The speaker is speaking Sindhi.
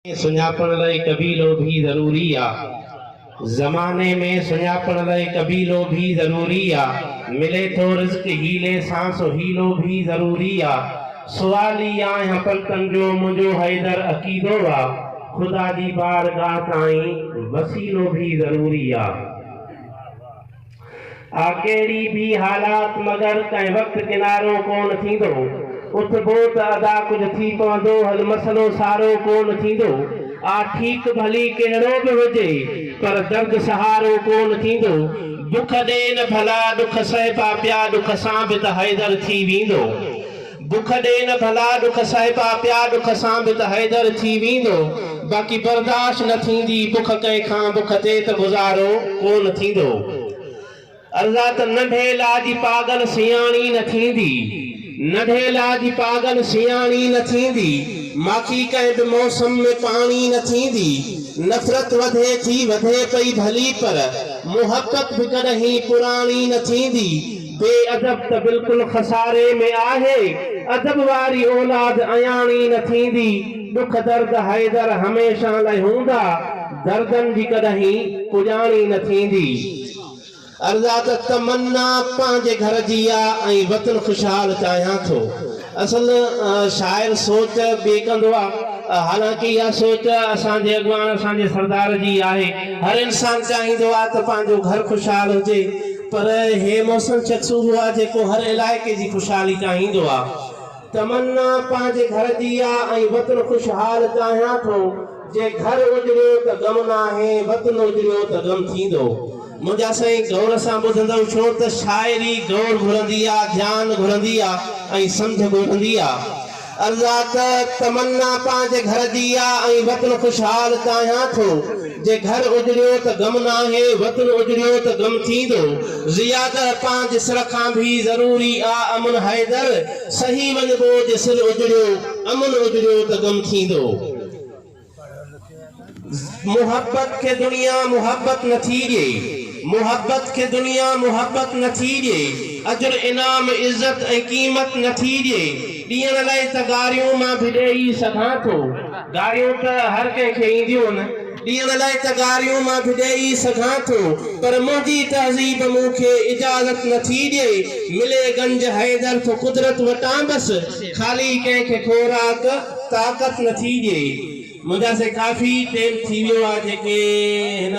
سڃاپڻ لئه قبيلو ڀي ضروري آ. زماني ۾ سڃاپڻ لئه قبيلو ڀي ضروري آ. ملي ٿو رزق حيلي سان سو حيلو ڀي ضروري آ. سوالي آهيان پنتن جو منهنجو حيدر عقيدو آ. خدا جي بارگاهه تائين وسيلو ڀي ضروري آ. آ ڪهڙي ڀي حالات مگر ڪنهن وقت ڪنارو ڪون ٿيندو. اٿبو ته ادا ڪجهه ٿي پوندو حل مسئلو سارو ڪون ٿيندو. آ ٺيڪ ڀلي ڪهڙو به هجي پر درد سهارو ڪون ٿيندو. بک ڏي نه ڀلا ڏک سهبا پيا ڏک سان به ته حيدر ٿي ويندو. بک ڏي نه ڀلا ڏک سهبا پيا ڏک سان به ته حيدر ٿي ويندو باقي برداشت نه ٿيندي بک ڪنهن کان بک تي ته گذارو ڪونه ٿيندو عرضا ته ننڍي لا جي پاڳل سياڻي نه ٿيندي ننڍي لا جي پاڳل سياڻي نه ٿيندي ماکي ڪنهن به موسم ۾ پاڻي نه ٿيندي نفرت وڌي ٿي وڌي پئي ڀلي پر محبت به ڪڏهين پراڻي نه ٿيندي بي ادب ته بلڪل خساري ۾ آهي، ادب واري اولاد اياڻي نه ٿيندي، ڏک درد حيدر هميشه لئه هوندا، دردن جي ڪڏهين پڄاڻي نه ٿيندي. عرض آ ته تمنا پنهنجي گهر جي آ ۽ وطن خوشحال چاهيان ٿو. اصل شاعر سوچ ٻي ڪندو آ، حالانڪه اها سوچ اسان جي اڳواڻ اسان جي سردار جي آهي. هر انسان چاهيندو آ ته پنهنجو گهر خوشحال هجي. پر هي محسن شخص اهو آ جيڪو هر علائقي جي خوشحالي چاهيندو آ. تمنا پنهنجي گهر جي آ ۽ وطن خوشحال چاهيان ٿو. جي گهر اجڙيو ته غم ناهي، وطن اجڙيو ته غم ٿيندو. منهنجا سائين غور سان ٻڌندؤ ڇو ته شاعري غور گهرندي آ، ڌيان گهرندي آ ۽ سمجهه گهرندي آ. عرض آ ته تمنا پنهنجي گهر جي آ ۽ وطن خوشحال چاهيان ٿو. جي گهر اجڙيو ته غم ناهي، وطن اجڙيو ته غم ٿيندو. زياده پنهنجي سر کان ڀي ضروري آ امن حيدر، سهي وڃبو جي سر اجڙيو، امن اجڙيو ته غم ٿيندو. محبت کي دنيا محبت نه ٿي ڏئي محبت کي دنيا محبت نه ٿي ڏئي اجر انعام عزت ۽ قيمت نه ٿي ڏئي ڏيڻ لئه ته گاريون مان به ڏيئي سگهان ٿو گاريون ته هر ڪنهن کي اينديون ڏيڻ لئه ته گاريون مان به ڏيئي سگهان ٿو پر منهنجي تهذيب مون کي اجازت نه ٿي ڏئي ملي گنج حيدر ٿو قدرت وٽان بس خالي ڪنهن کي خوراڪ طاقت نه ٿي ڏئي. منهنجا سائين ڪافي ٽيم ٿي ويو آ جيڪي هن.